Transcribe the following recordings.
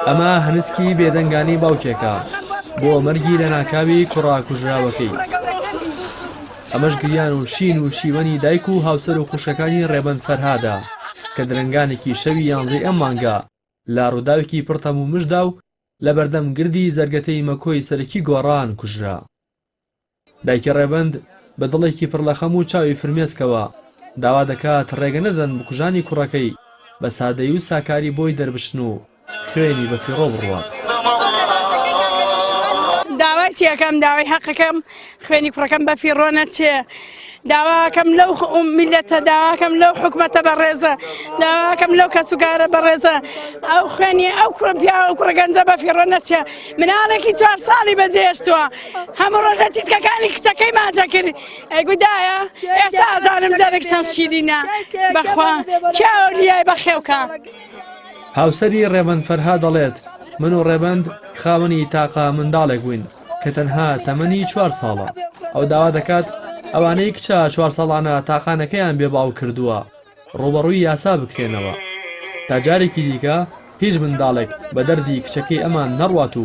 ئەمە هەنسکی بێدەنگانەی باوکێکە بۆ مەرگی لەناکاوی کوڕە کوژراوەکەی. ئەمەش گریان و شین و شیوەنی دایک و هاوسەر و خوشکەکانی ڕێبەند فەرهادە کە درەنگانێکی شەوی یانزەی ئەم مانگە لە ڕووداوێکی پڕ تەمومژدا و لەبەردەم گردی زەرگەتەی مەکۆی سەرەکی گۆڕان کوژرا. دایکی ڕێبەند بە دڵێکی پڕ لە خەم و چاوی فرمێسکەوە داوا دەکات ڕێگە نەدەن بکوژانی کوڕەکەی بە سادەیی و ساکاری بۆی دەربچن و خوێنی بە فیڕۆ بڕوات. داوای چی ئەکەم داوای حەقەکەم خوێنی کوڕەکەم بە فیڕۆ نەچێ داواکەم لەو میلەتە داواکەم لەو حکومەتە بەڕێزە داواکەم لەو کەسوکارە بەڕێزە ئەو خوێنی ئەو کوڕە پیاوە کوڕە گەنجە بە فیڕۆ نەچێ مناڵێکی چوار ساڵی بەجێهێشتووە هەموو ڕۆژە تیتکەکانی کچەکەی ماجە کرد ئەیگو دایە ئێستا ئازانم جارێک چەند شیرینە بەخوا کیا ئەولیای بەخێوکە. هاوسەری ڕێبەند فەرهاد دەڵێت، من و ڕێبەند خاوەنی تاقە منداڵێک بووین کە تەنها تەمەنی چوار ساڵە. ئەو داوا دەکات ئەوانەی کچە چوار ساڵانە تاقانەکەیان بێ باوک کردووە، ڕووبەڕووی یاسا بکرێنەوە تا جارێکی دیکە هیچ منداڵێک بە دەردی کچەکەی ئەمان نەڕوات و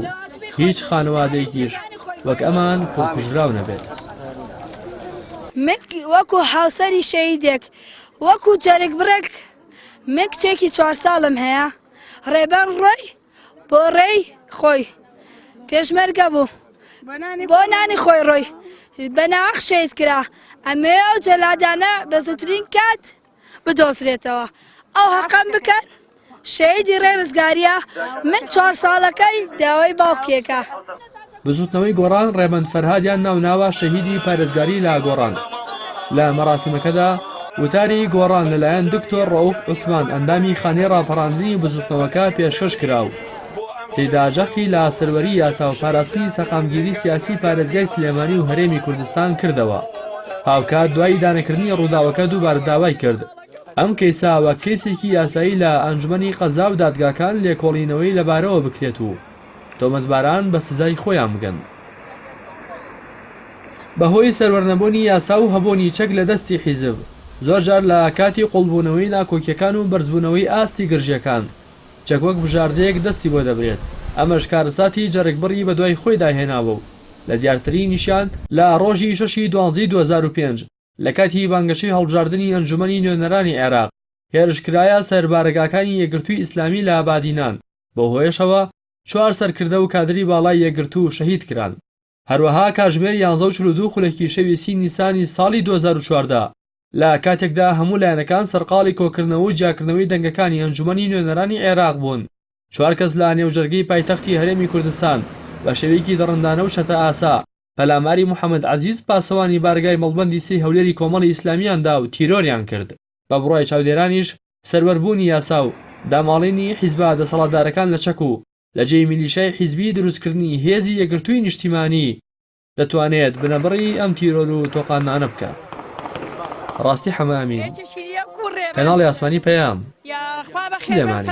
هیچ خانەوادەیەکیش وەک ئەمان کوڕکوژراو نەبێت. من وەکو هاوسەری شەهیدێک، وەکو جەرگبڕێک، من کچێکی چوار ساڵم هەیە، ڕێبەر ڕۆی بۆ ڕێی خۆی پێشمەرگە بوو بۆ نانی خۆی ڕۆی بە ناحەق شەهید کرا ئەمەوێ ئەو جەلادانە بە زووترین کات بدۆزرێتەوە ئەو هەقەم بکەن شەهیدی ڕێ ڕزگاریە من چوار ساڵەکەی داوای باوکێکە. بزوتنەوەی گۆڕان ڕێبەند فەرهادیان ناوناوە شەهیدی پارێزگاری لە گۆڕان. لە مەراسیمەکەدا وتاری گۆڕان لەلایەن دکتۆر ڕەئوف عوسمان ئەندامی خانەی ڕاپەڕاندنی بزوتنەوەکە پێشکەش کرا و تێیدا جەختی لە سەروەری یاسا و پاراستنی سەقامگیری سیاسی پارێزگای سلێمانی و هەرێمی کوردستان کردەوە. هاوکات دوای ئیدانەکردنی ڕووداوەکە دووبارە داوای کرد ئەم کەیسە وەک کەیسێکی یاسایی لە ئەنجومەنی قەزا و دادگاکان لێکۆڵینەوەی لەبارەوە بکرێت و تۆمەتباران بە سزای خۆیان بگەن. بەهۆی سەروەرنەبوونی یاسا و هەبوونی چەک لە دەستی حیزب، زۆرجار لە کاتی قوڵبوونەوەی ناکۆکیەکان و بەرزبوونەوەی ئاستی گرژیەکان، چەک وەک بژاردەیەک دەستی بۆ دەبرێت، ئەمەش کارەساتی جەرگبڕی بەدوای خۆیدا هێناوە و لە دیارترینیشیان لە ڕۆژی شەشی دوانزەی 2005 لە کاتی بانگەشەی هەڵبژاردنی ئەنجومەنی نوێنەرانی عێراق هێرشکرایە سەر بارەگاکانی یەکگرتووی ئیسلامی لە بادینان، بەو هۆیەشەوە چوار سەرکردە و کادری باڵای یەکگرتوو شەهید کران. هەروەها کاتژمێر یانزە و 42 خولەکی شەوی سی نیسانی ساڵی 2014 لە کاتێکدا هەموو لایەنەکان سەرقاڵی کۆکردنەوە و جیاکردنەوەی دەنگەکانی ئەنجومەنی نوێنەرانی عێراق بوون، چوار کەس لە نێوجەرگەی پایتەختی هەرێمی کوردستان بە شێوەیەکی دڕندانە و چەتەئاسا پەلاماری محەمەد عەزیز پاسەوانی بارەگای مەڵبەندی سێی هەولێری کۆمەڵی ئیسلامیان دا و تیرۆریان کرد. بە بڕوای چاودێرانیش سەروەربوونی یاسا و داماڵینی حیزبە دەسەڵاتدارەکان لە چەک و لە جێی میلیشای حیزبی دروستکردنی هێزی یەکگرتووی نیشتیمانی دەتوانێت بنەبڕی ئەم تیرۆر و تۆقاندنانە بکات. ڕاستی حەمە ئەمین، کەناڵی ئاسمانی پەیام، سلێمانی.